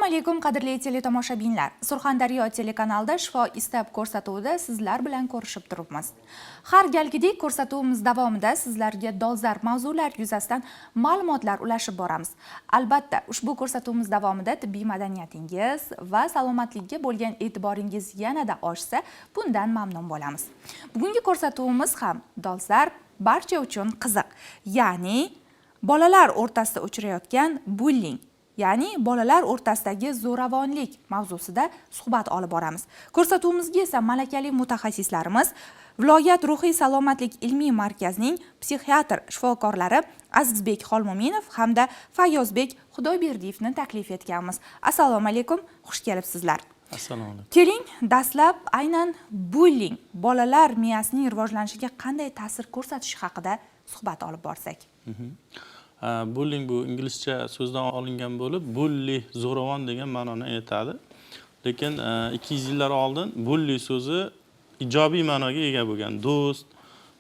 Assalomu alaykum, qadrli teletomoshabinlar. Surxondaryo telekanalida "Shifo istab" ko'rsatuvida sizlar bilan ko'rishib turibmiz. Har galgidek ko'rsatuvimiz davomida sizlarga dolzarb mavzular yuzasidan ma'lumotlar ulashib boramiz. Albatta, ushbu ko'rsatuvimiz davomida tibbiy madaniyatingiz va salomatlikka bo'lgan e'tiboringiz yanada oshsa, bundan mamnun bo'lamiz. Bugungi ko'rsatuvimiz ham dolzarb, barcha uchun qiziq. Ya'ni bolalar o'rtasida uchrayotgan bulling, ya'ni bolalar o'rtasidagi zo'ravonlik mavzusida suhbat olib boramiz. Ko'rsatuvimizga esa malakali mutaxassislarimiz, viloyat ruhiy salomatlik ilmiy markazining psixiatr shifokorlari Azizbek Xolmo'minov hamda Fayyozbek Xudoyberdiyevni taklif etganmiz. Assalomu alaykum, xush kelibsizlar. Assalomu alaykum. Keling, dastlab aynan bulling bolalar miyasining rivojlanishiga qanday ta'sir ko'rsatishi haqida suhbat olib borsak. Bulling bu inglizcha so'zdan olingan bo'lib, bully, zo'ravon degan ma'noni aytadi. Lekin 200 yillar oldin bully so'zi ijobiy ma'noga ega bo'lgan. Do'st,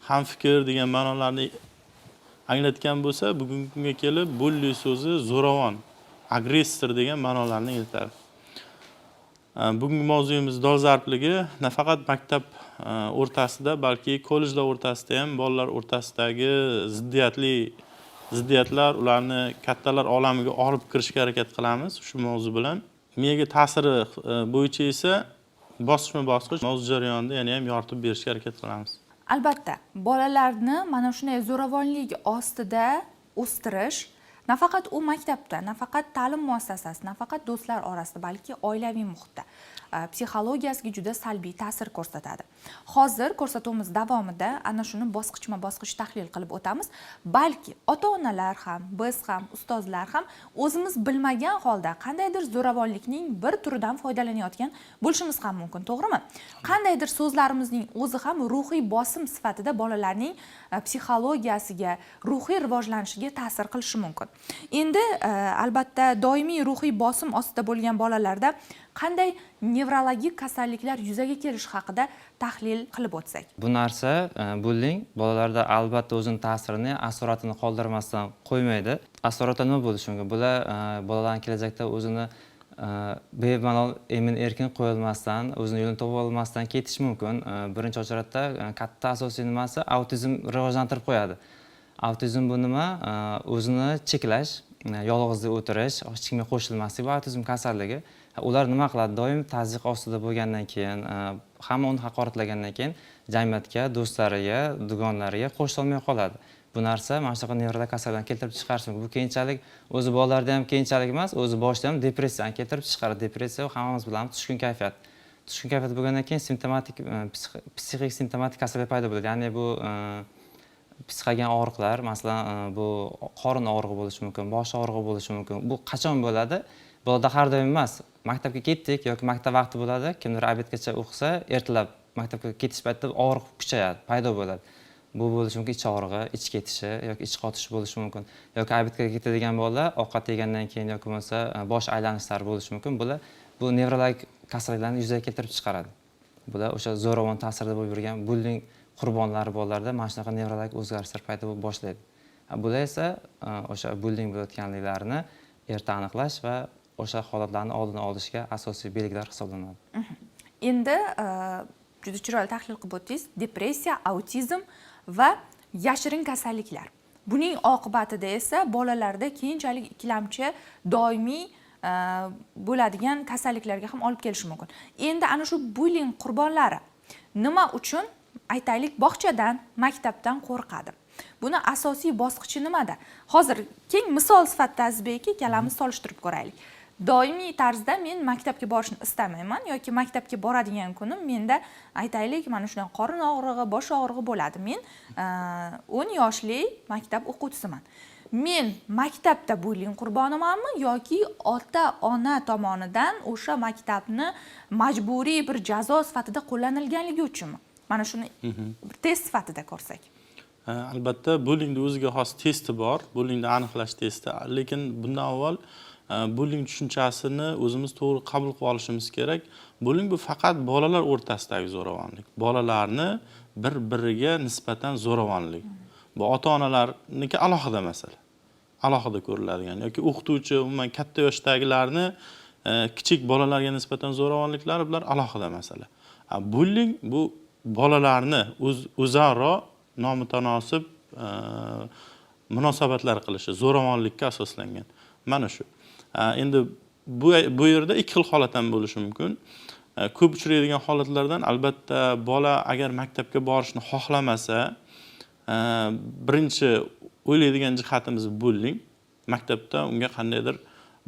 hamfikr degan ma'nolarni anglatgan bo'lsa, bugungi kunga kelib bully so'zi zo'ravon, agressor degan ma'nolarni anglatadi. Bugungi mavzuyimiz dolzarbligi nafaqat maktab o'rtasida, balki kollejlar o'rtasida ham bolalar o'rtasidagi ziddiyatlar, ularni kattalar olamiga olib kirishga harakat qilamiz shu mavzu bilan. Miyaga ta'siri bo'yicha esa bosqichma bosqich mavzu jarayonida yana ham yoritib berishga harakat qilamiz. Albatta, bolalarni mana shunday zo'ravonlik ostida o'stirish nafaqat u maktabda, nafaqat ta'lim muassasasi, nafaqat do'stlar orasida, balki oilaviy muhitda psixologiyasiga juda salbiy ta'sir ko'rsatadi. Hozir ko'rsatuvimiz davomida ana shuni bosqichma bosqich tahlil qilib o'tamiz. Balki ota onalar ham, biz ham, ustozlar ham o'zimiz bilmagan holda qandaydir zo'ravonlikning bir turidan foydalanayotgan bo'lishimiz ham mumkin, to'g'rimi? Qandaydir so'zlarimizning o'zi ham ruhiy bosim sifatida bolalarning psixologiyasiga, ruhiy rivojlanishiga ta'sir qilishi mumkin. Endi albatta, doimiy ruhiy bosim ostida bo'lgan bolalarda qanday nevrologik kasalliklar yuzaga kelishi haqida tahlil qilib o'tsak. Bu narsa, bulling bolalarda albatta o'zini ta'sirini, asoratini qoldirmasdan qo'ymaydi. Asoratlar nima bo'lishi mumkin? Bular bolalarni kelajakda o'zini bemalol, emin erkin qo'yolmasdan, o'zini yo'lini topa olmasdan ketishi mumkin. Birinchi очередь da katta asosiy nimasi, autizm rivojlantirib qo'yadi. Autizm bu nima? O'zini cheklash, yolg'izlik o'tirish, hech kimga qo'shilmaslik, bu autizm kasalligi. Ular nima qiladi? Doim tazyiq ostida bo'lgandan keyin, hamma uni haqoratlagandan keyin jamiyatga, do'stlariga, dugonlariga qo'shilolmay qoladi. Bu narsa mana shunaqa nevrologik kasalliklarni keltirib chiqarishi mumkin. Bu keyinchalik o'zi bolalarda ham, keyinchalik emas, o'zi boshida ham depressiyani keltirib chiqaradi. Depressiya, hammamiz bilamiz, tushkun kayfiyat. Tushkun kayfiyat bo'lgandan keyin simptomatik, psixik simptomatik kasallik paydo bo'ladi. Ya'ni bu psixogen og'riqlar, masalan, bu qorin og'rig'i bo'lishi mumkin, bosh og'rig'i bo'lishi mumkin. Bu qachon bo'ladi? Bolada har doim emas. Maktabga ketdik yoki maktab vaqti bo'ladi, kimdir обед gacha o'qisa, ertalab maktabga ketish paytida og'riq kuchayadi, paydo bo'ladi. Bu bo'lishi mumkin ich og'rig'i, ich ketishi yoki ich qotishi bo'lishi mumkin. Yoki обед ga ketadigan bolalar ovqat yegandan keyin yoki bo'lmasa bosh aylanishlari bo'lishi mumkin. Bular bu nevrologik kasalliklarni yuzaga keltirib chiqaradi. Bular o'sha zo'ravon ta'sirda bo'lib yurgan bulling qurbonlari bolalarda mana shunaqa nevrologik o'zgarishlar paydo bo'lib boshlaydi. Bular esa o'sha bulling bo'layotganliklarini erta aniqlash va o'sha holatlarni oldini olishga asosiy belgilar hisoblanadi. Endi juda chiroyli tahlil qilib o'tdingiz: depressiya, autizm va yashirin kasalliklar. Buning oqibatida esa bolalarda keyinchalik ikkilamchi doimiy bo'ladigan kasalliklarga ham olib kelishi mumkin. Endi ana shu bulling qurbonlari nima uchun, aytaylik, bog'chadan, maktabdan qo'rqadi? Buni asosiy bosqichi nimada? Hozir keng misol sifatida, Azizbek aka, ikkalamiz solishtirib ko'raylik. Doimiy tarzda men maktabga borishni istamayman yoki maktabga boradigan kunim menda, aytaylik, mana shunday qorin og'rig'i, bosh og'rig'i bo'ladi. Men 10 yoshli maktab o'quvchisiman. Men maktabda bulling qurbonimanmi yoki ota ona tomonidan o'sha maktabni majburiy bir jazo sifatida qo'llanilganligi uchunmi? Mana shuni bir test sifatida ko'rsak. Albatta, bullingni o'ziga xos testi bor, bullingni aniqlash testi. Lekin bundan avval bulling tushunchasini o'zimiz to'g'ri qabul qilib olishimiz kerak. Bulling bu faqat bolalar o'rtasidagi zo'ravonlik, bolalarni bir biriga nisbatan zo'ravonlik. Bu ota onalarniki alohida masala, alohida ko'riladigan yoki o'qituvchi, umuman katta yoshdagilarni Kichik bolalarga nisbatan zo'ravonliklar, bular alohida masala. Bulling bu bolalarni o'zaro nomutanosib munosabatlar qilishi, zo'ravonlikka asoslangan. Mana shu. Endi bu yerda ikki xil holat ham bo'lishi mumkin. Ko'p uchraydigan holatlardan albatta bola agar maktabga borishni xohlamasa, birinchi o'ylaydigan jihatimiz bulling. Maktabda unga qandaydir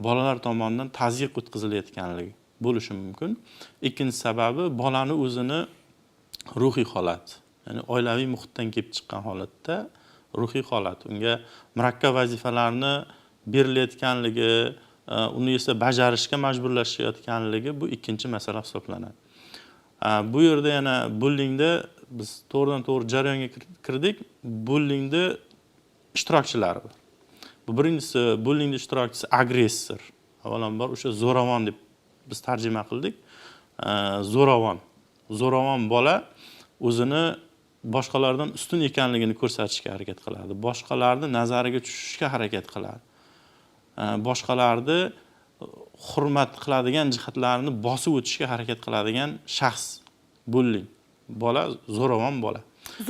bolalar tomonidan tazyiq o'tkazilayotganligi bo'lishi mumkin. Ikkinchi sababi bolani o'zini ruhiy holati, ya'ni oilaviy muhitdan kelib chiqqan holatda ruhiy holat, unga murakkab vazifalarni berilayotganligi, uni esa bajarishga majburlashayotganligi bu ikkinchi masala hisoblanadi. Bu yerda yana bullingda biz to'g'ridan to'g'ri jarayonga kirdik. Bullingda ishtirokchilari bor. Bu birinchisi, bullingda ishtirokchisi agressor. Avvalambor o'sha zo'ravon deb biz tarjima qildik. Zo'ravon. Zo'ravon bola o'zini boshqalardan ustun ekanligini ko'rsatishga harakat qiladi. Boshqalarni nazariga tushishga harakat qiladi. Boshqalarni hurmat qiladigan jihatlarini bosib o'tishga harakat qiladigan shaxs bulling. Bola zo'ravon bola.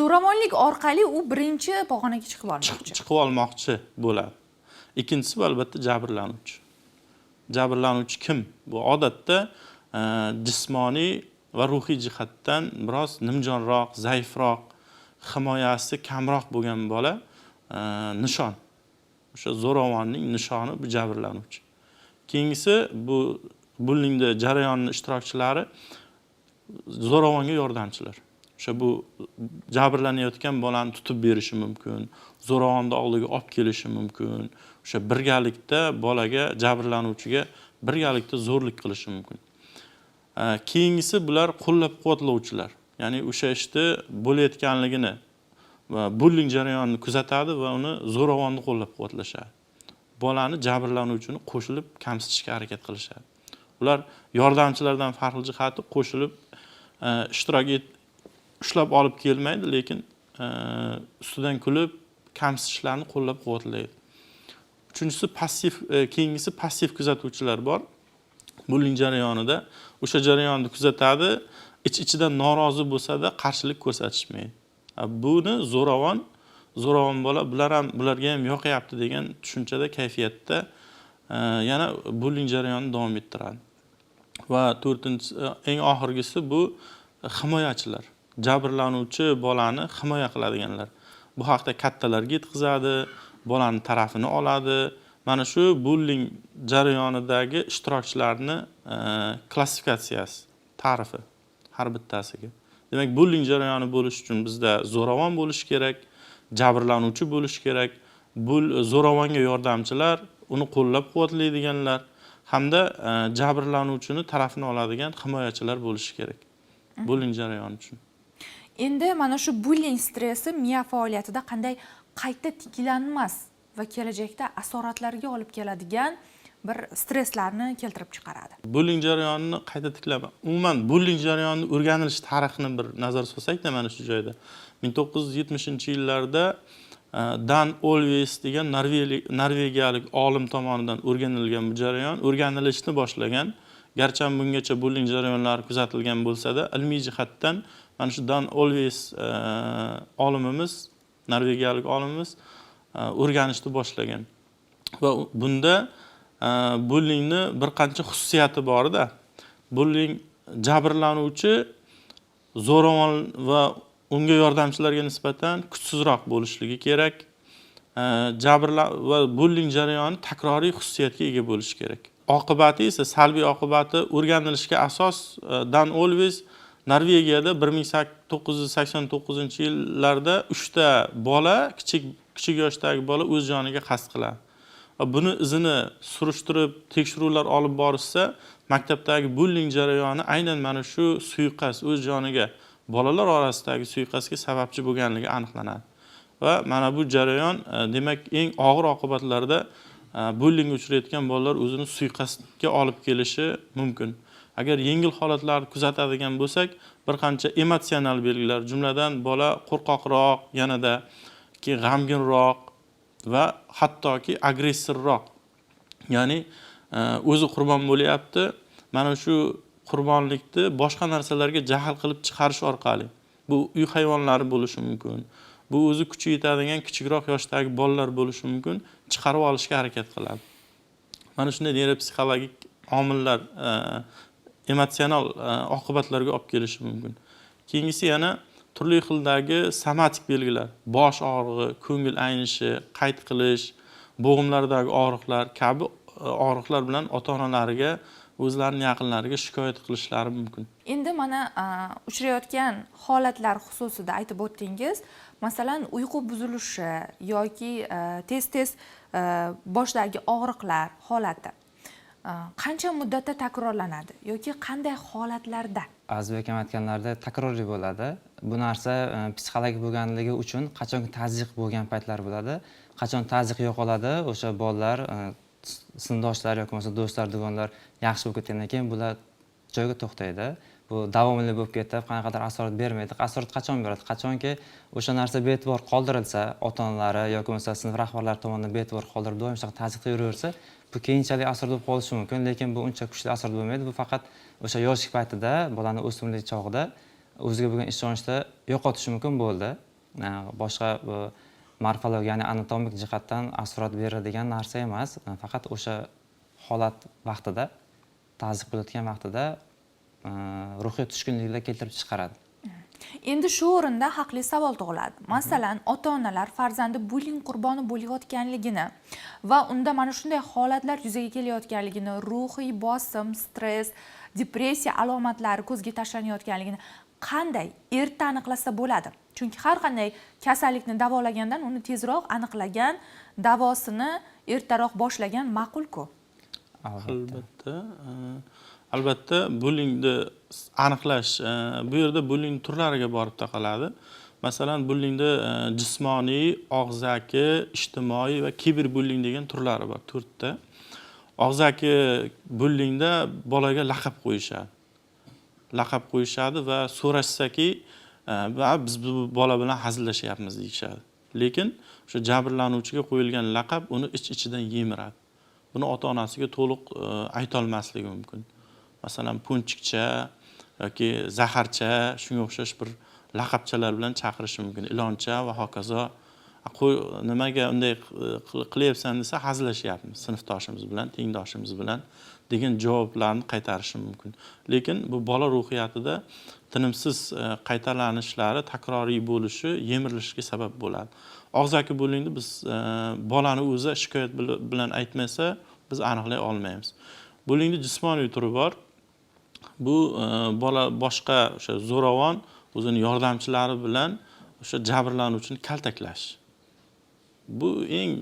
Zo'ravonlik orqali u birinchi pog'onaga chiqib olmoqchi. Chiqib olmoqchi bo'ladi. Ikkinchisi bu albatta jabrlanuvchi. Jabrlanuvchi kim? Bu odatda jismoniy va ruhiy jihatdan biroz nimjonroq, zaifroq, himoyasi kamroq bo'lgan bola nishon. O'sha zo'ravonning nishoni bu jabrlanuvchi. Keyingisi bu bullingda jarayonning ishtirokchilari zo'ravonga yordamchilar. O'sha bu jabrlanayotgan bolani tutib berishi mumkin, zo'ravonni oldiga olib kelishi mumkin, o'sha birgalikda bolaga, jabrlanuvchiga birgalikda zo'rlik qilishi mumkin. Keyingisi bular qo'llab-quvvatlovchilar. Ya'ni o'sha ishni bo'layotganligini va bulling jarayonini kuzatadi va uni zo'ravonni qo'llab-quvvatlashadi. Bolani, jabrlanuvchini qo'shilib kamsitishga harakat qilishadi. Ular yordamchilardan farqli jihati qo'shilib ishtirok ushlab olib kelmaydi, lekin ustidan kulib kamsitishlarni qo'llab-quvvatlaydi. Uchinchisi passiv, keyingisi passiv kuzatuvchilar bor. Bulling jarayonida o'sha jarayonni kuzatadi, ich-ichidan norozi bo'lsa-da qarshilik ko'rsatishmaydi. Buni zo'ravon bola bular ham, bularga ham yoqyapti degan tushunchada, kayfiyatda yana bulling jarayonini davom ettiradi. Va to'rtinchisi, eng oxirgisi bu himoyachilar. Jabrlanuvchi bolani himoya qiladiganlar. Bu haqda kattalarga yetkazadi, bolani tarafini oladi. Mana shu bulling jarayonidagi ishtirokchilarni klassifikatsiyasi, ta'rifi har bittasiga. Demak, bulling jarayoni bo'lishi uchun bizda zo'ravon bo'lishi kerak, jabrlanuvchi bo'lishi kerak, zo'ravonga yordamchilar, uni qo'llab-quvvatlaydiganlar hamda jabrlanuvchini tarafini oladigan himoyachilar bo'lishi kerak bulling jarayoni uchun. Endi mana shu bulling stressi miya faoliyatida qanday qayta tiklanmas va kelajakda asoratlarga olib keladigan bir stresslarni keltirib chiqaradi. Bulling jarayonini qayta tiklama. Umuman bulling jarayonini o'rganilish tarixini bir nazar solsak-da mana shu joyda. 1970-yillarda Dan Olweus degan norvegiyalik olim tomonidan o'rganilgan bu jarayon o'rganilishni boshlagan. Garchi bungacha bulling jarayonlari kuzatilgan bo'lsa-da, ilmiy jihatdan mana shu Dan Olweus olimimiz, norvegiyalik olimimiz o'rganishni boshlagan. Va bunda bullingni bir qancha xususiyati bor-da. Bulling jabrlanuvchi zo'ravon va unga yordamchilarga nisbatan kuchsizroq bo'lishligi kerak. Va bulling jarayoni takroriy xususiyatga ega bo'lishi kerak. Oqibati esa, salbiy oqibati o'rganilishga asos Dan Olweus Norvegiyada 1989-yillarda 3 ta bola, kichik yoshdagi bola o'z joniga qasd qiladi. Va buni izini surishtirib, tekshiruvlar olib borishsa, maktabdagi bulling jarayoni aynan mana shu suiqasd, o'z joniga, bolalar orasidagi suiqasdga sababchi bo'lganligi aniqlanadi. Va mana bu jarayon, demak, eng og'ir oqibatlarda bullingga uchrayotgan bolalar o'zini suiqasdga olib kelishi mumkin. Agar yengil holatlarni kuzatadigan bo'lsak, bir qancha emotsional belgilar, jumladan bola qo'rqoqroq, yanada keyin g'amginroq va hattoki agressorroq, ya'ni O'zi qurbon bo'lyapti. Mana shu qurbonlikni boshqa narsalarga jahl qilib chiqarish orqali, bu uy hayvonlari bo'lishi mumkin, bu o'zi kuchi yetadigan kichikroq yoshdagi bolalar bo'lishi mumkin, chiqarib olishga harakat qiladi. Mana shunday neyropsixologik omillar emotsional oqibatlarga olib kelishi mumkin. Keyingisi yana turli xildagi somatik belgilar, bosh og'rig'i, ko'ngil aynishi, qayt qilish, bo'g'imlardagi og'riqlar kabi og'riqlar bilan ota-onalariga, o'zlarining yaqinlariga shikoyat qilishlari mumkin. Endi mana uchrayotgan holatlar xususida aytib o'tdingiz. Masalan, uyqu buzilishi yoki tez-tez boshdagi og'riqlar holati qancha muddatda takrorlanadi yoki qanday holatlarda? Azizbek akam aytganlarida takroriy bo'ladi. Bu narsa psixologik bo'lganligi uchun qachonki tazyiq bo'lgan paytlar bo'ladi. Qachon tazyiq yo'qoladi, o'sha bolalar sinfdoshlar yoki bo'lmasa do'stlar, dugonlar yaxshi bo'lib ketgandan keyin bular joyiga to'xtaydi. Bu davomli bo'lib ketib, qanaqadir asorat bermaydi. Asorat qachon beradi? Qachonki o'sha narsa bee'tibor qoldirilsa, ota-onalari yoki bo'lmasa sinf rahbarlari tomonidan bee'tibor qoldirib, doim shunaqa tazyiqda yuraversa, bu keyinchalik asorat bo'lib qolishi mumkin, lekin bu uncha kuchli asorat bo'lmaydi. Bu faqat o'sha yoshlik paytida, bolani o'smirlik chog'ida o'ziga bo'lgan ishonchni yo'qotishi mumkin bo'ldi. Boshqa bu morfologiya, ya'ni anatomik jihatdan asorat beradigan narsa emas. Faqat o'sha holat vaqtida, tazyiq bo'layotgan vaqtida ruhiy tushkunliklar keltirib chiqaradi. Endi shu o'rinda haqli savol tug'iladi. Masalan, ota-onalar farzandi bulling qurboni bo'layotganligini va unda mana shunday holatlar yuzaga kelayotganligini, ruhiy bosim, stress, depressiya alomatlari ko'zga tashlanayotganligini qanday erta aniqlasa bo'ladi? Chunki har qanday kasallikni davolagandan uni tezroq aniqlagan, davosini ertaroq boshlagan ma'qul-ku. Albatta. Albatta bullingni aniqlash, bu yerda bulling turlariga borib taqaladi. Masalan, bullingda jismoniy, og'zaki, ijtimoiy va kiberbulling degan turlari bor, to'rtta. Og'zaki bullingda bolaga laqab qo'yishadi. Laqab qo'yishadi va so'rashsaki, biz bu bola bilan hazillashyapmiz deyishadi. Lekin o'sha jabrlanuvchiga qo'yilgan laqab uni ich-ichidan yemiradi. Buni ota-onasiga to'liq aytolmasligi mumkin. Masalan, ponchikcha yoki zaharcha, shunga o'xshash bir laqabchalar bilan chaqirishi mumkin. Iloncha va hokazo. Qo'y, nimaga unday qilyapsan desa, hazillashyapmiz sinfdoshimiz bilan, tengdoshimiz bilan degan javoblarni qaytarishi mumkin. Lekin bu bola ruhiyatida tinimsiz qaytalanishlari, takroriy bo'lishi yemirilishiga sabab bo'ladi. Og'zaki bullingni biz bolani o'zi shikoyat bilan aytmasa, biz aniqlay olmaymiz. Bullingni jismoniy turi bor. Bu bola boshqa o'sha zo'ravon o'zini yordamchilari bilan o'sha jabrlanuvchini kaltaklash. Bu eng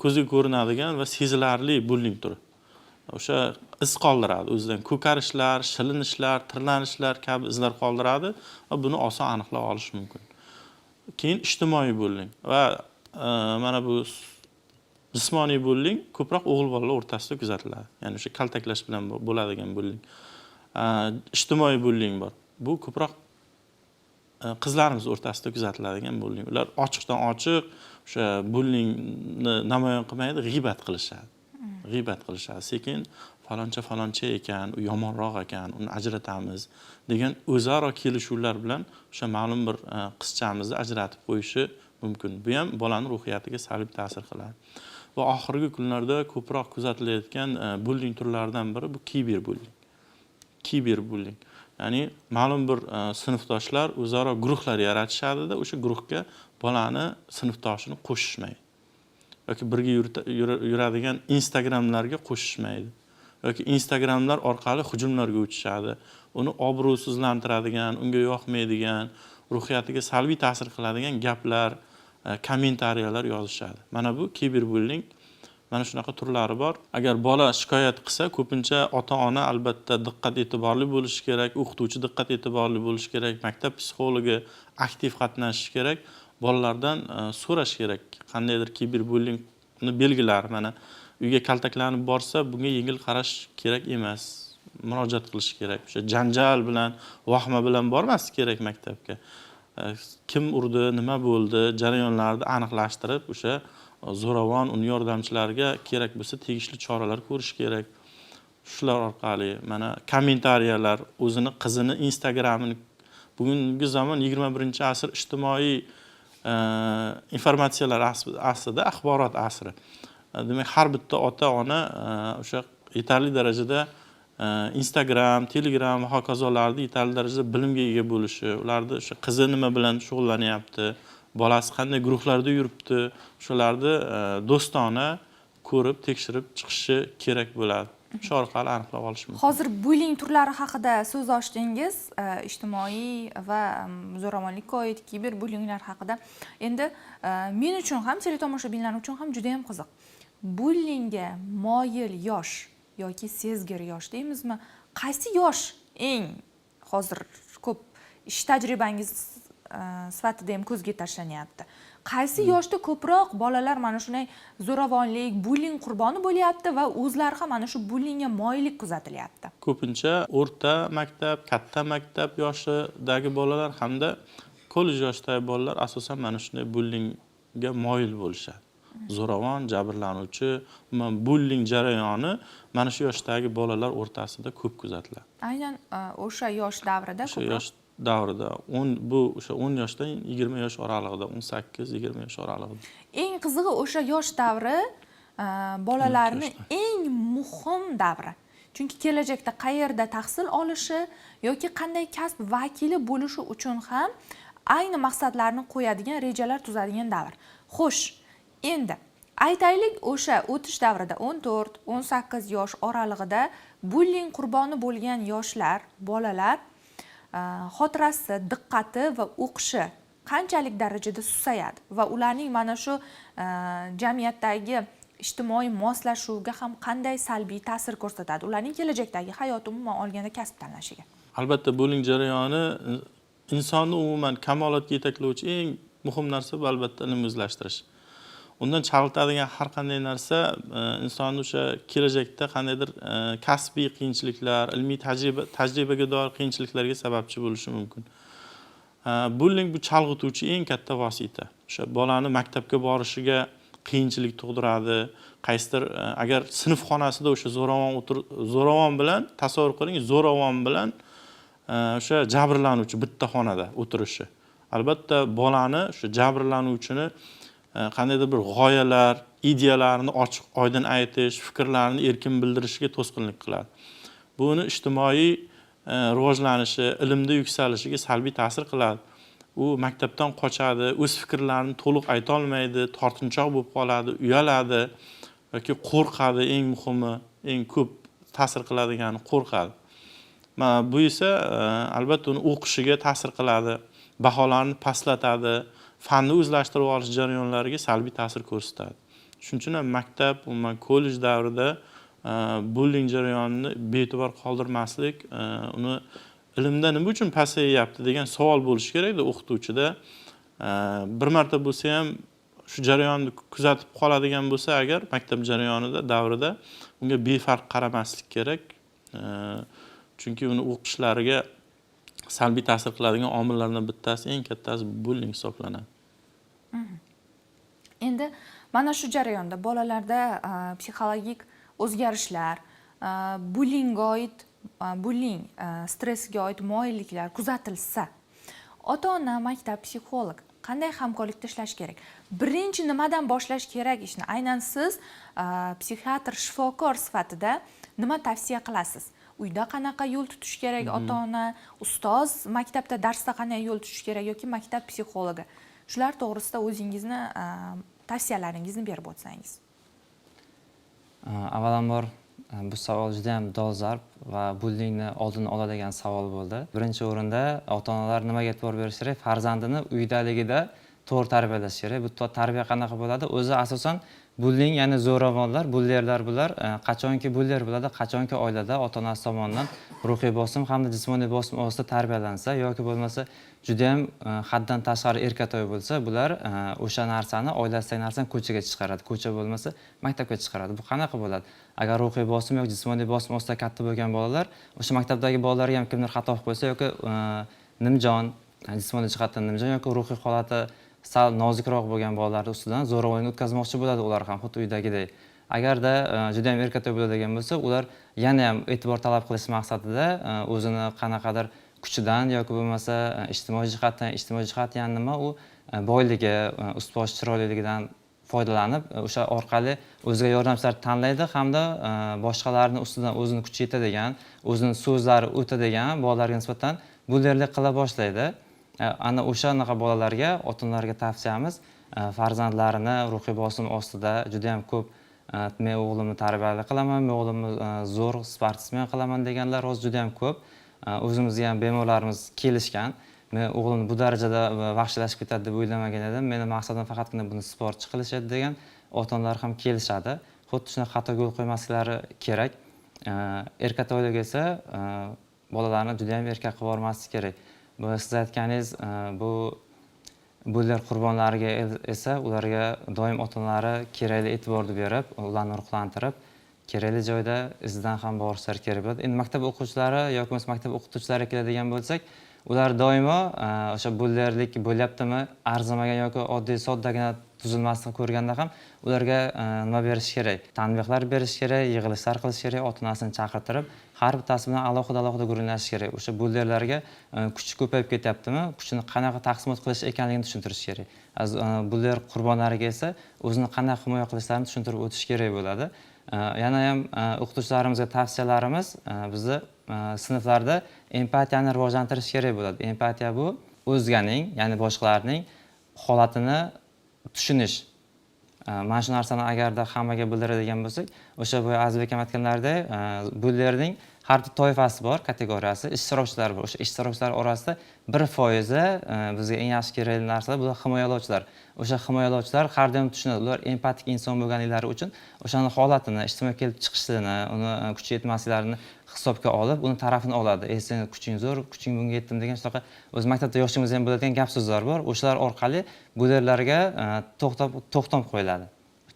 ko'zga ko'rinadigan va sezilarli bulling turi. O'sha iz qoldiradi, o'zidan ko'karishlar, shilinishlar, tirlanishlar kabi izlar qoldiradi va buni oson aniqlab olish mumkin. Keyin ijtimoiy bulling va mana bu jismoniy bulling ko'proq o'g'il bolalar o'rtasida kuzatiladi. Ya'ni o'sha kaltaklash bilan bo'ladigan bulling. Ijtimoiy bulling bor. Bu ko'proq qizlarimiz o'rtasida kuzatiladigan bulling. Ular ochiqdan ochiq o'sha bullingni namoyon qilmaydi, g'iybat qilishadi. G'iybat qilishadi. Sekin faloncha faloncha ekan, u yomonroq ekan, uni ajratamiz degan o'zaro kelishuvlar bilan o'sha ma'lum bir qizchamizni ajratib qo'yishi mumkin. Bu ham bolaning ruhiyatiga salbiy ta'sir qiladi. Va oxirgi kunlarda ko'proq kuzatilayotgan bulling turlaridan biri bu kiberbulling. Kiberbulling. Ya'ni ma'lum bir sinfdoshlar o'zaro guruhlar yaratishadida, o'sha guruhga bolani sinfdoshini qo'shishmaydi. Yoki birga yuradigan Instagramlarga qo'shishmaydi. Yoki Instagramlar orqali hujumlarga o'tishadi. Uni obro'sizlantiradigan, unga yoqmaydigan, ruhiyatiga salbiy ta'sir qiladigan gaplar, kommentariyalar yozishadi. Mana bu kiberbulling, mana shunaqa turlari bor. Agar bola shikoyat qilsa, ko'pincha ota-ona albatta diqqat e'tiborli bo'lishi kerak, o'qituvchi diqqat e'tiborli bo'lishi kerak, maktab psixologi aktiv qatnashishi kerak. Bolalardan so'rash kerak, qandaydir kiberbulling belgilari, mana uyga kaltaklanib borsa, bunga yengil qarash kerak emas, murojaat qilish kerak. O'sha janjal bilan, vahima bilan bormaslik kerak maktabga. Kim urdi, nima bo'ldi, jarayonlarni aniqlashtirib, o'sha zo'ravon, uni yordamchilariga kerak bo'lsa tegishli choralar ko'rish kerak. Shular orqali mana kommentariyalar, o'zini qizini Instagramini, bugungi zamon 21-asr ijtimoiy informatsiyalar asrida, axborot asri. Demak, har bitta ota-ona o'sha yetarli darajada Instagram, Telegram va hokazolarda yetarli darajada bilimga ega bo'lishi, ularni o'sha qizi nima bilan shug'ullanyapti, bolasi qanday guruhlarda yuribdi, o'shalarni do'stona ko'rib, tekshirib chiqishi kerak bo'ladi. Shu orqali aniqlab olish mumkin. Hozir bulling turlari haqida so'z ochdingiz, ijtimoiy va zo'ravonlikka oid kiberbullinglar haqida. Endi men uchun ham, teletomoshabinlar uchun ham juda ham qiziq. Bullingga moyil yosh yoki sezgir yosh deymizmi? Qaysi yosh eng hozir ko'p ish tajribangiz sifatida ham ko'zga tashlanyapti? Qaysi yoshda ko'proq bolalar mana shunday zo'ravonlik, bulling qurboni bo'lyapti va o'zlari ham mana shu bullingga moyillik kuzatilyapti? Ko'pincha o'rta maktab, katta maktab yoshidagi bolalar hamda kollej yoshidagi bolalar asosan mana shunday bullingga moyil bo'lishadi. Zo'ravon, jabrlanuvchi, umuman bulling jarayoni mana shu yoshdagi bolalar o'rtasida ko'p kuzatiladi. Aynan o'sha yosh davrida o'sha ko'proq. Yosh davrida 10, bu o'sha 10 yoshdan 20 yosh oralig'ida, 18-20 yosh oralig'ida. Eng qizig'i, o'sha yosh davri bolalarni eng muhim davri. Chunki kelajakda qayerda tahsil olishi yoki qanday kasb vakili bo'lishi uchun ham ayni maqsadlarni qo'yadigan, rejalar tuzadigan davr. Xo'sh, endi aytaylik, o'sha o'tish davrida 14-18 yosh oralig'ida bulling qurboni bo'lgan yoshlar, bolalar xotirasi, diqqati va o'qishi qanchalik darajada susayadi va ularning mana shu jamiyatdagi ijtimoiy moslashuvga ham qanday salbiy ta'sir ko'rsatadi ularning kelajakdagi hayoti, umuman olganda kasb tanlashiga? Albatta, bulling jarayoni insonni umuman kamolotga yetaklovchi eng muhim narsa bu, albatta, ilm o'zlashtirish. Undan chalg'itadigan har qanday narsa insonni o'sha kelajakda qandaydir kasbiy qiyinchiliklar, ilmiy tajribaga doir qiyinchiliklarga sababchi bo'lishi mumkin. Bulling bu chalg'ituvchi eng katta vosita. O'sha bolani maktabga borishiga qiyinchilik tug'diradi. Qaysidir agar sinf xonasida o'sha zo'ravon o'tir, zo'ravon bilan, tasavvur qiling, zo'ravon bilan o'sha jabrlanuvchi bitta xonada o'tirishi. Albatta, bolani, o'sha jabrlanuvchini qandaydir bir g'oyalar, ideyalarni ochiq oydin aytish, fikrlarini erkin bildirishiga to'sqinlik qiladi. Bu uni ijtimoiy rivojlanishi, ilmda yuksalishiga salbiy ta'sir qiladi. U maktabdan qochadi, o'z fikrlarini to'liq aytolmaydi, tortinchoq bo'lib qoladi, uyaladi yoki qo'rqadi. Eng muhimi, eng ko'p ta'sir qiladigani, qo'rqadi. Mana bu esa albatta uni o'qishiga ta'sir qiladi, baholarni pastlatadi, fanni o'zlashtirib olish jarayonlariga salbiy ta'sir ko'rsatadi. Shuning uchun ham maktab, umuman kollej davrida bulling jarayonini bee'tibor qoldirmaslik, uni ilmda nima uchun pasayyapti degan savol bo'lishi kerakda o'qituvchida. Bir marta bo'lsa ham shu jarayonni kuzatib qoladigan bo'lsa, agar maktab jarayonida, davrida unga befarq qaramaslik kerak. Chunki uni o'qishlariga salbiy ta'sir qiladigan omillardan bittasi, eng kattasi bulling hisoblanadi. Endi mana shu jarayonda bolalarda psixologik o'zgarishlar, bullingga oid, bulling stressga oid moyilliklar kuzatilsa, ota ona, maktab, psixolog qanday hamkorlikda ishlash kerak? Birinchi nimadan boshlash kerak ishni? Aynan siz psixiatr shifokor sifatida nima tavsiya qilasiz? Uyda qanaqa yo'l tutish kerak ota ona, ustoz maktabda darsda qanday yo'l tutish kerak yoki maktab psixologi? Shular to'g'risida o'zingizni tavsiyalaringizni berib o'tsangiz. Avvalambor, bu savol juda ham dolzarb va bullingni oldini oladigan savol bo'ldi. Birinchi o'rinda ota onalar nimaga e'tibor berishi kerak? Farzandini uydaligida to'g'ri tarbiyalash kerak. Bu tarbiya qanaqa bo'ladi? O'zi asosan bulling, ya'ni zo'ravonlar, bullerlar, bular qachonki buller bo'ladi, qachonki oilada ota onasi tomonidan ruhiy bosim hamda jismoniy bosim ostida tarbiyalansa yoki bo'lmasa judayam haddan tashqari erkatoy bo'lsa, bular o'sha narsani, oilasidagi narsani ko'chaga chiqaradi. Ko'cha bo'lmasa, maktabga chiqaradi. Bu qanaqa bo'ladi? Agar ruhiy bosim yoki jismoniy bosim ostida katta bo'lgan bolalar o'sha maktabdagi bolalarga ham kimdir xato qilib qo'ysa yoki nimjon, jismoniy jihatdan nimjon yoki ruhiy holati sal nozikroq bo'lgan bolalarni ustidan zo'ravonlik o'tkazmoqchi bo'ladi ular ham xuddi uydagidek. Agarda juda ham erkatoy bo'ladigan bo'lsa, ular yana ham e'tibor talab qilish maqsadida o'zini qanaqadir kuchidan yoki bo'lmasa ijtimoiy jihatdan, ijtimoiy jihat ya'ni nima, u boyligi, ust bosh chiroyliligidan foydalanib, o'sha orqali o'ziga yordamchilar tanlaydi hamda boshqalarni ustidan o'zini kuchi yetadigan, o'zini so'zlari o'tadigan bolalarga nisbatan bullerlik qila boshlaydi. Ana o'shanaqa bolalarga, ota-onalarga tavsiyamiz, farzandlarini ruhiy bosim ostida juda ham ko'p men o'g'limni tarbiyali qilaman, men o'g'limni zo'r sportsmen qilaman deganlar hozir juda ham ko'p. O'zimizga ham bemorlarimiz kelishgan. Men o'g'limni bu darajada vahshiylashib ketadi deb o'ylamagan edim. Meni maqsadim faqatgina buni sportchi qilish edi degan ota-onalar ham kelishadi. Xuddi shunaqa xatoga yo'l qo'ymasliklari kerak. Erkatoylik esa bolalarni juda ham erkak qilib yubormaslik kerak. Bu siz aytganingiz, bu buller qurbonlariga esa ularga doim ota-onalari kerakli e'tiborni berib, ularni ruhlantirib, kerakli joyda izidan ham borishlari kerak bo'ladi. Endi maktab o'quvchilari yoki bo'lmasa maktab o'qituvchilariga keladigan bo'lsak, ular doimo o'sha bullerlik bo'lyaptimi, arzimagan yoki oddiy soddagina tuzilmaslikni ko'rganda ham ularga nima berish kerak? Tanbehlar berish kerak, yig'ilishlar qilish kerak, ota-onasini chaqirtirib, har bittasi bilan alohida alohida gurunglashish kerak. O'sha bullerlarga kuchi ko'payib ketyaptimi, kuchini qanaqa taqsimot qilish ekanligini tushuntirish kerak. Buller qurbonlariga esa o'zini qanday himoya qilishlarini tushuntirib o'tish kerak bo'ladi. Yana ham o'qituvchilarimizga tavsiyalarimiz, bizni sinflarda empatiyani rivojlantirish kerak bo'ladi. Empatiya bu o'zganing, ya'ni boshqalarning holatini tushunish. Mana shu narsani agarda hammaga bildiradigan bo'lsak, o'sha boya Azizbek akam aytganlaridek, bullerning har bir toifasi bor, kategoriyasi, ishtirokchilar bor. O'sha ishtirokchilar orasida 1% bizga eng yaxshi kerakli narsalar bular himoyalovchilar. O'sha himoyalovchilar har doim tushunadi. Ular empatik inson bo'lganliklari uchun o'shani holatini, ijtimoiy kelib chiqishini, uni kuchi yetmasliklarini hisobga olib, uni tarafini oladi. Ey, sen kuching zo'r, kuching bunga yetdim degan shunaqa o'zi maktabda yoshligimizda ham bo'ladigan gap so'zlar bor. O'shalar orqali bullerlarga to'xtam qo'yiladi.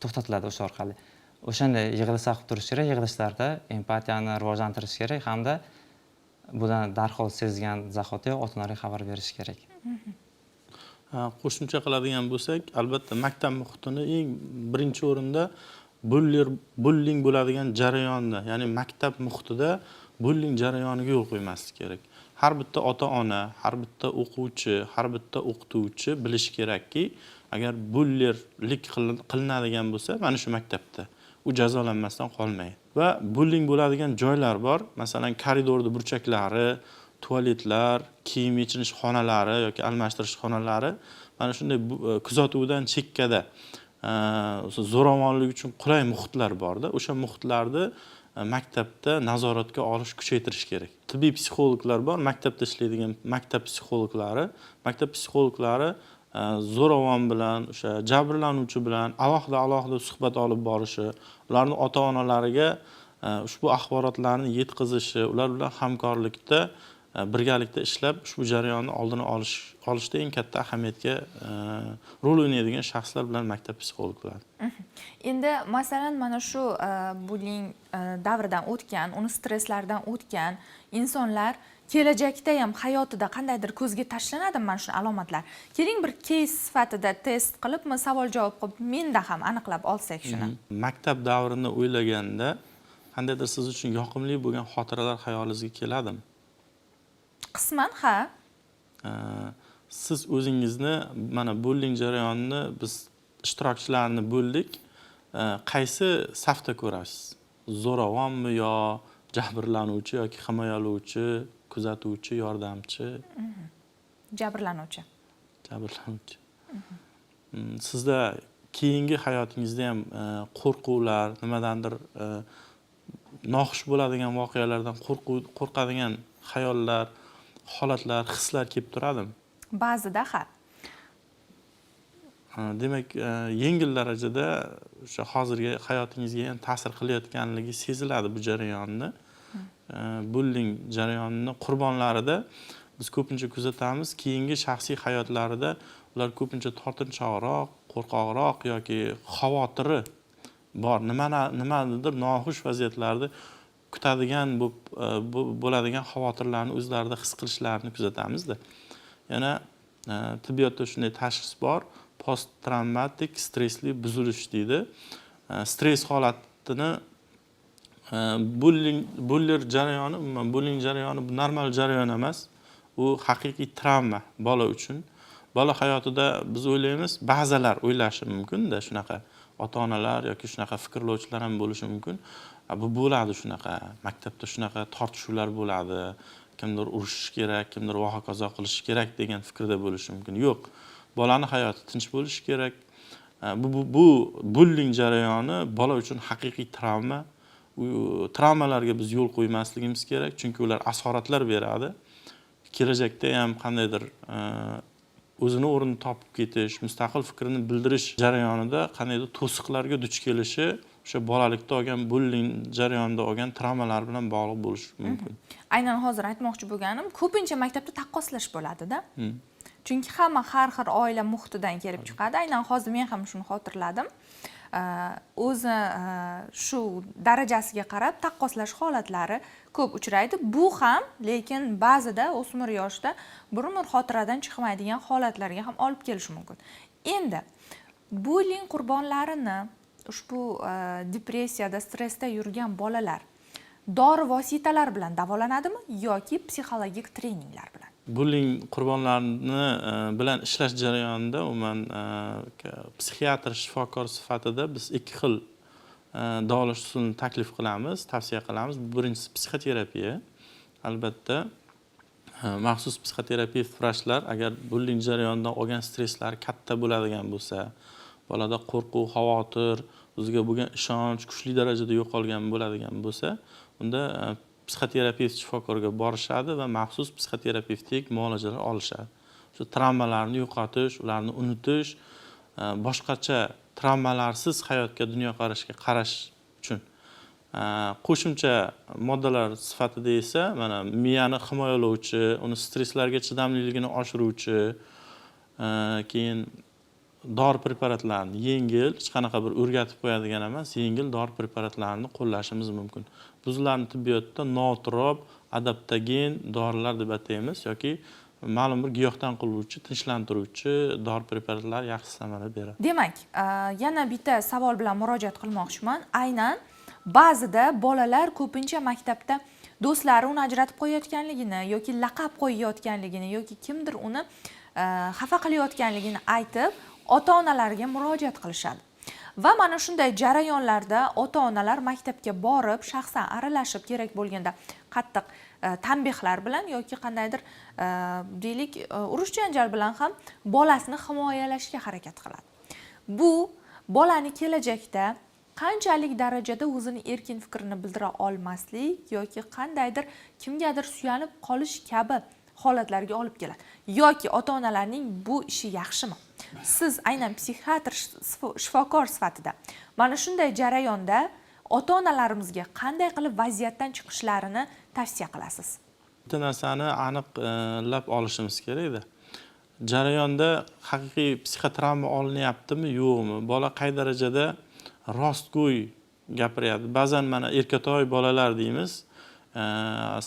To'xtatiladi o'sha orqali. O'shanday yig'ilishlar qilib turish kerak, yig'ilishlarda empatiyani rivojlantirish kerak hamda buni darhol sezgan zahotiyoq ota-onalarga xabar berish kerak. Qo'shimcha qiladigan bo'lsak, albatta maktab muhitini eng birinchi o'rinda bulling bo'ladigan jarayonni, ya'ni maktab muhitida bulling jarayoniga yo'l qo'ymaslik kerak. Har bitta ota-ona, har bitta o'quvchi, har bitta o'qituvchi bilishi kerakki, agar bullerlik qilinadigan bo'lsa, mana shu maktabda u jazolanmasdan qolmaydi. Va bulling bo'ladigan joylar bor, masalan, koridorda burchaklari, tualetlar, kiyim yechinish xonalari yoki almashtirish xonalari, mana shunday kuzatuvdan chekkada, zo'ravonlik uchun qulay muhitlar borda. O'sha muhitlarni maktabda nazoratga olish kuchaytirish kerak. Tibbiy psixologlar bor, maktabda ishlaydigan maktab psixologlari. Maktab psixologlari zo'ravon bilan, o'sha jabrlanuvchi bilan alohida alohida suhbat olib borishi, ularni ota-onalariga ushbu axborotlarni yetkazishi, ular bilan hamkorlikda, birgalikda ishlab ushbu jarayonni oldini olishda eng katta ahamiyatga rol o'ynaydigan shaxslar bilan maktab psixologlari. Endi masalan mana shu bullying davridan o'tgan, uni stresslaridan o'tgan insonlar kelajakda ham hayotida qandaydir ko'zga tashlanadimi mana shu alomatlar? Keling, bir keys sifatida test qilib, savol javob qilib, menda ham aniqlab olsak shuni. Maktab davrini o'ylaganda qandaydir siz uchun yoqimli bo'lgan xotiralar xayolingizga keladimi? Qisman ha. Siz o'zingizni mana bullying jarayonini biz ishtirokchilarni bo'ldik. Qaysi safda ko'rasiz? Zo'ravonmi yo jabrlanuvchi yoki himoyalovchi, kuzatuvchi, yordamchi? Jabrlanuvchi. Jabrlanuvchi. Sizda keyingi hayotingizda ham qo'rquvlar, nimadandir noxush bo'ladigan voqealardan qo'rqadigan xayollar, holatlar, hislar kelib turadimi? Ba'zida ha. Demak, yengil darajada o'sha hozirgi hayotingizga ham ta'sir qilayotganligi seziladi bu jarayonni. Bullying jarayonini qurbonlarida biz ko'pincha kuzatamiz, keyingi shaxsiy hayotlarida ular ko'pincha tortinchoqroq, qo'rqoqroq yoki xavotiri bor, nimanidir noxush vaziyatlarda kutadigan bo'ladigan xavotirlarni o'zlarida his qilishlarini kuzatamizda. Yana tibbiyotda shunday tashxis bor, post travmatik stressli buzilish deydi. Stress holatini buller jarayoni, umuman bulling jarayoni bu normal jarayon emas. U haqiqiy travma bola uchun. Bola hayotida biz o'ylaymiz, ba'zilar o'ylashi mumkin-da, shunaqa ota-onalar yoki shunaqa fikrlovchilar ham bo'lishi mumkin. Bu bo'ladi shunaqa, maktabda shunaqa tortishuvlar bo'ladi, kimdir urushishi kerak, kimdir va hokazo qilishi kerak degan fikrda bo'lishi mumkin. Yo'q, bolani hayoti tinch bo'lishi kerak. Bu bulling jarayoni bola uchun haqiqiy travma. U travmalarga biz yo'l qo'ymasligimiz kerak, chunki ular asoratlar beradi. Kelajakda ham qandaydir o'zini o'rnini topib ketish, mustaqil fikrini bildirish jarayonida qandaydir to'siqlarga duch kelishi o'sha bolalikda olgan bulling jarayonida olgan travmalar bilan bog'liq bo'lishi mumkin. Aynan hozir aytmoqchi bo'lganim, ko'pincha maktabda taqqoslash bo'ladida. Chunki hamma har xil oila muhitidan kelib chiqadi. Aynan hozir men ham shuni xotirladim. O'zi shu darajasiga qarab taqqoslash holatlari ko'p uchraydi. Bu ham lekin ba'zida o'smir yoshda bir umr xotiradan chiqmaydigan holatlarga ham olib kelishi mumkin. Endi bulling qurbonlarini ushbu depressiyada, stressda yurgan bolalar dori vositalari bilan davolanadimi yoki psixologik treninglar bilan? Bulling qurbonlarini bilan ishlash jarayonida umuman psixiatr shifokor sifatida biz ikki xil davolash usulini taklif qilamiz, tavsiya qilamiz. Birinchisi psixoterapiya. Albatta, maxsus psixoterapevt vrachlar agar bulling jarayonidan olgan stresslari katta bo'ladigan bo'lsa, bolada qo'rquv, xavotir, o'ziga bo'lgan ishonch kuchli darajada yo'qolgan bo'ladigan bo'lsa, unda psixoterapevt shifokorga borishadi va maxsus psixoterapevtik muolajalar olishadi. Shu travmalarni yo'qotish, ularni unutish, boshqacha travmalarsiz hayotga, dunyoqarashga qarash uchun. Qo'shimcha moddalar sifatida esa mana miyani himoyalovchi, uni stresslarga chidamliligini oshiruvchi, keyin dori preparatlarini yengil, hech qanaqa bir o'rgatib qo'yadigan emas, yengil dori preparatlarini qo'llashimiz mumkin. Biz ularni tibbiyotda nootrop, adaptogen dorilar deb ataymiz yoki ma'lum bir giyohdan qiluvchi, tinchlantiruvchi dori preparatlari yaxshi samara beradi. Demak, yana bitta savol bilan murojaat qilmoqchiman. Aynan ba'zida bolalar ko'pincha maktabda do'stlari uni ajratib qo'yayotganligini yoki laqab qo'yayotganligini yoki kimdir uni xafa qilayotganligini aytib ota-onalarga murojaat qilishadi. Va mana shunday jarayonlarda ota-onalar maktabga borib, shaxsan aralashib, kerak bo'lganda qattiq tanbehlar bilan yoki qandaydir deylik, urush janjal bilan ham bolasini himoyalashga harakat qiladi. Bu bolani kelajakda qanchalik darajada o'zini erkin fikrini bildira olmaslik yoki qandaydir kimgadir suyanib qolish kabi holatlarga olib keladi. Yoki ota-onalarning bu ishi yaxshimi? Siz aynan psixiatr shifokor sifatida mana shunday jarayonda ota-onalarimizga qanday qilib vaziyatdan chiqishlarini tavsiya qilasiz? Bitta narsani aniqlab olishimiz kerakda. Jarayonda haqiqiy psixotravma olinyaptimi, yo'qmi? Bola qay darajada rostgo'y gapiryapti? Ba'zan mana erkatoy bolalar deymiz,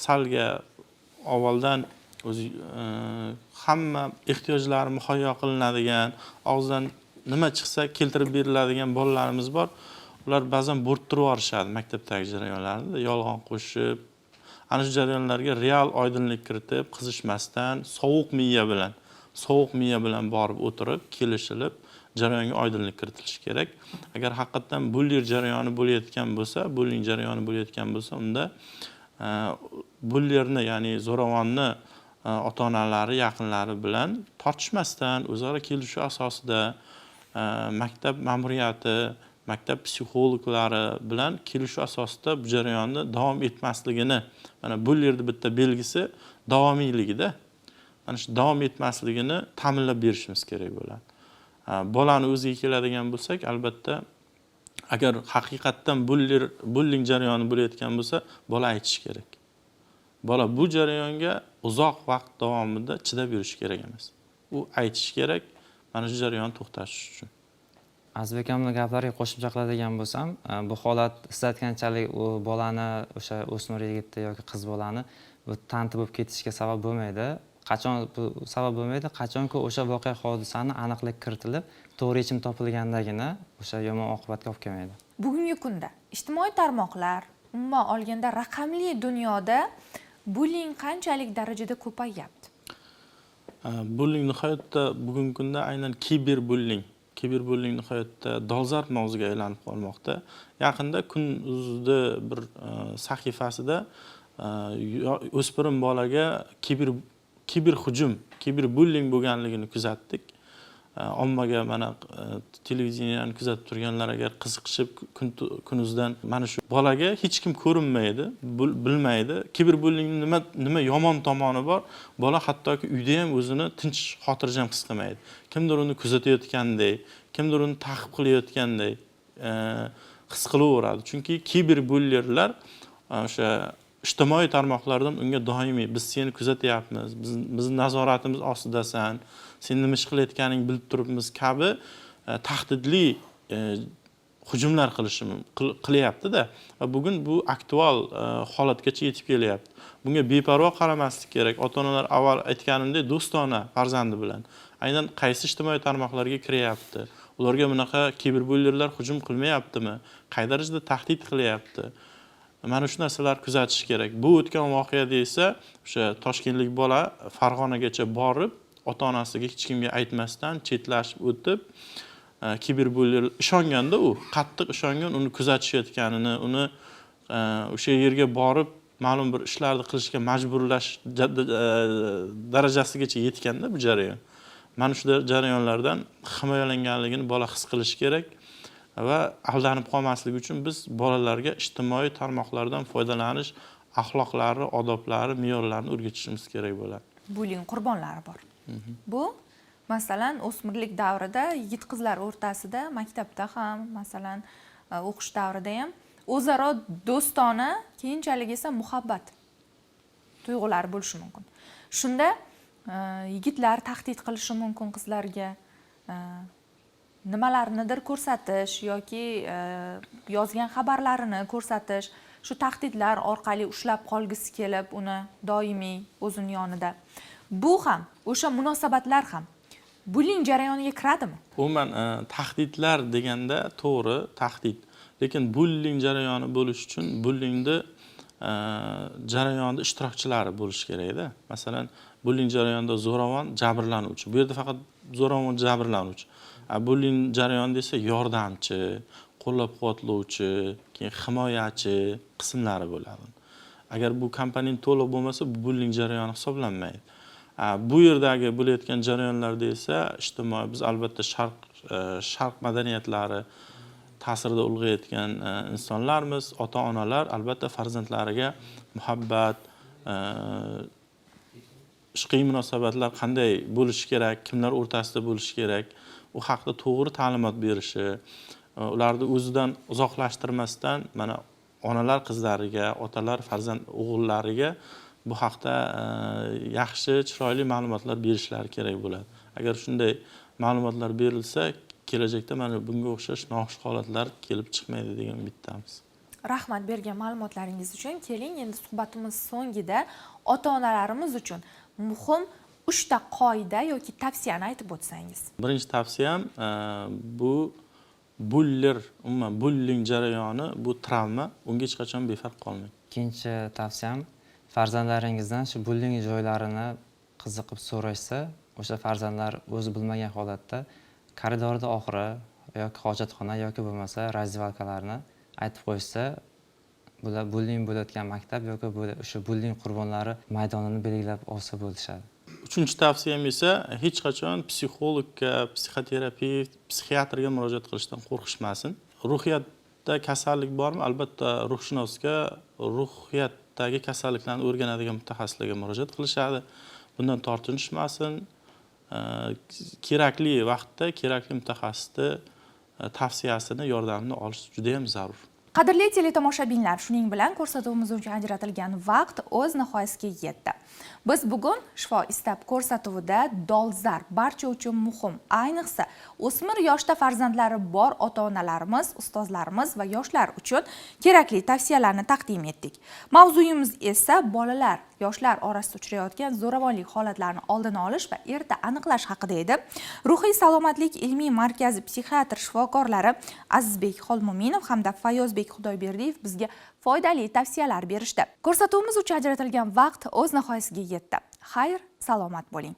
salga avvaldan o'zi hamma ehtiyojlari muhayyo qilinadigan, og'zidan nima chiqsa keltirib beriladigan bolalarimiz bor. Ular ba'zan bo'rttirib yuborishadi maktabdagi jarayonlarni, yolg'on qo'shib, ana shu jarayonlarga real oydinlik kiritib, qizishmasdan, sovuq miya bilan borib o'tirib, kelishilib, jarayonga oydinlik kiritilishi kerak. Agar haqiqatdan buller jarayoni bo'layotgan bo'lsa, bulling jarayoni bo'layotgan bo'lsa, unda bullerni, ya'ni zo'ravonni ota-onalari, yaqinlari bilan tortishmasdan, o'zaro kelishuv asosida maktab ma'muriyati, maktab psixologlari bilan kelishuv asosida bu jarayonni davom etmasligini, mana bullerni bitta belgisi davomiyligida, mana shu davom etmasligini ta'minlab berishimiz kerak bo'ladi. Bolani o'ziga keladigan bo'lsak, albatta agar haqiqatdan bulling jarayoni bo'layotgan bo'lsa, bola aytishi kerak. Bola bu jarayonga uzoq vaqt davomida chidab yurishi kerak emas. U aytishi kerak, mana shu jarayonni to'xtatish uchun. Azizbek akamning gaplariga qo'shimcha qiladigan bo'lsam, bu holat siz aytganchalik u bolani, o'sha o'smir yigitni yoki qiz bolani bu tanti bo'lib ketishiga sabab bo'lmaydi. Qachon bu sabab bo'lmaydi? Qachonki o'sha voqea hodisani aniqlik kiritilib, to'g'ri yechim topilgandagina o'sha yomon oqibatga olib kelmaydi. Bugungi kunda ijtimoiy tarmoqlar, umuman olganda raqamli dunyoda bulling qanchalik darajada ko'payyapti? Bulling nihoyatda bugungi kunda aynan kiberbulling nihoyatda dolzarb mavzuga aylanib qolmoqda. Yaqinda Kun.uzda bir sahifasida o'spirim bolaga kiber hujum, kiberbulling bo'lganligini kuzatdik. Ommaga mana televideniyani kuzatib turganlar agar qiziqishib Kun.uzdan mana shu bolaga hech kim ko'rinmaydi, bilmaydi. Kiberbullingning nima yomon tomoni bor? Bola hattoki uyda ham o'zini tinch, xotirjam his qilmaydi. Kimdir uni kuzatayotgandek, kimdir uni ta'qib qilayotgandek his qilaveradi. Chunki kiberbullerlar o'sha ijtimoiy tarmoqlardan unga doimiy biz seni kuzatyapmiz, bizni nazoratimiz ostidasan, sen nima ish qilayotganingni bilib turibmiz kabi tahdidli hujumlar qilyapti-da. Va bugun bu aktual holatgacha yetib kelyapti. Bunga beparvo qaramaslik kerak. Ota-onalar avval aytganimdek do'stona farzandi bilan aynan qaysi ijtimoiy tarmoqlarga kiryapti, ularga bunaqa kiberbullerlar hujum qilmayaptimi, qay darajada tahdid qilyapti, mana shu narsalar kuzatish kerak. Bu o'tgan voqeada esa o'sha toshkentlik bola Farg'onagacha borib, ota-onasiga hech kimga aytmasdan chetlashib o'tib, kiberbuller ishonganda, u qattiq ishongan uni kuzatishayotganini, uni o'sha yerga borib ma'lum bir ishlarni qilishga majburlash darajasigacha yetganda bu jarayon. Mana shu jarayonlardan himoyalanganligini bola his qilishi kerak va aldanib qolmasligi uchun biz bolalarga ijtimoiy tarmoqlardan foydalanish axloqlari, odoblari, me'yorlarini o'rgatishimiz kerak bo'ladi. Bulling qurbonlari bor. Bu masalan o'smirlik davrida yigit qizlar o'rtasida maktabda ham, masalan, o'qish davrida ham o'zaro do'stona, keyinchalik esa muhabbat tuyg'ulari bo'lishi mumkin. Shunda yigitlar tahdid qilishi mumkin qizlarga, nimalarnidir ko'rsatish yoki yozgan xabarlarini ko'rsatish, shu tahdidlar orqali ushlab qolgisi kelib uni doimiy o'zini yonida. Bu ham, o'sha munosabatlar ham bulling jarayoniga kiradimi? Umuman tahdidlar deganda to'g'ri tahdid, lekin bulling jarayoni bo'lishi uchun bullingni jarayonida ishtirokchilari bo'lishi kerakda. Masalan, bulling jarayonida zo'ravon, jabrlanuvchi. Bu yerda faqat zo'ravon, jabrlanuvchi. Bulling jarayonida esa yordamchi, qo'llab-quvvatlovchi, keyin himoyachi qismlari bo'ladi. Agar bu komponent to'liq bo'lmasa, bu bulling jarayoni hisoblanmaydi. Bu yerdagi bo'layotgan jarayonlarda esa ijtimoiy biz albatta sharq madaniyatlari ta'sirida ulg'ayotgan insonlarmiz. Ota-onalar albatta farzandlariga muhabbat, ishqiy munosabatlar qanday bo'lishi kerak, kimlar o'rtasida bo'lishi kerak, u haqda to'g'ri ta'limot berishi, ularni o'zidan uzoqlashtirmasdan mana onalar qizlariga, otalar farzand o'g'illariga bu haqda yaxshi, chiroyli ma'lumotlar berishlari kerak bo'ladi. Agar shunday ma'lumotlar berilsa, kelajakda mana bunga o'xshash noxush holatlar kelib chiqmaydi degan umiddamiz. Rahmat bergan ma'lumotlaringiz uchun. Keling, endi suhbatimiz so'ngida ota-onalarimiz uchun muhim 3 ta qoida yoki tavsiyani aytib o'tsangiz. Birinchi tavsiyam bu buller, umuman bulling jarayoni bu travma, unga hech qachon befarq qolmang. Ikkinchi tavsiyam, farzandlaringizdan shu bulling joylarini qiziqib so'rashsa, o'sha farzandlar o'zi bilmagan holatda koridorda oxiri yoki hojatxona yoki bo'lmasa razdevalkalarni aytib qo'yishsa, bular bulling bo'layotgan maktab yoki o'sha bulling qurbonlari maydonini belgilab olsa bo'lishadi. Uchinchi tavsiyam esa hech qachon psixologga, psixoterapevt, psixiatrga murojaat qilishdan qo'rqishmasin. Ruhiyatda kasallik bormi? Albatta ruhshunosga, ruhiyatdagi kasalliklarni o'rganadigan mutaxassislarga murojaat qilishadi. Bundan tortinishmasin. Kerakli vaqtda kerakli mutaxassisni tavsiyasini, yordamini olish juda ham zarur. Qadrli teletomoshabinlar, shuning bilan ko'rsatuvimiz uchun ajratilgan vaqt o'z nihoyasiga yetdi. Biz bugun Shifo istab ko'rsatuvida dolzarb, barcha uchun muhim, ayniqsa o'smir yoshda farzandlari bor ota-onalarimiz, ustozlarimiz va yoshlar uchun kerakli tavsiyalarni taqdim etdik. Mavzuyimiz esa bolalar Yoshlar orasida uchrayotgan zo'ravonlik holatlarini oldini olish va erta aniqlash haqida edi. Ruhiy salomatlik ilmiy markazi psixiatr shifokorlari Azizbek Xolmo'minov hamda Fayozbek Xudoyberdiyev bizga foydali tavsiyalar berishdi. Ko'rsatuvimiz uchun ajratilgan vaqt o'z nihoyasiga yetdi. Xayr, salomat bo'ling.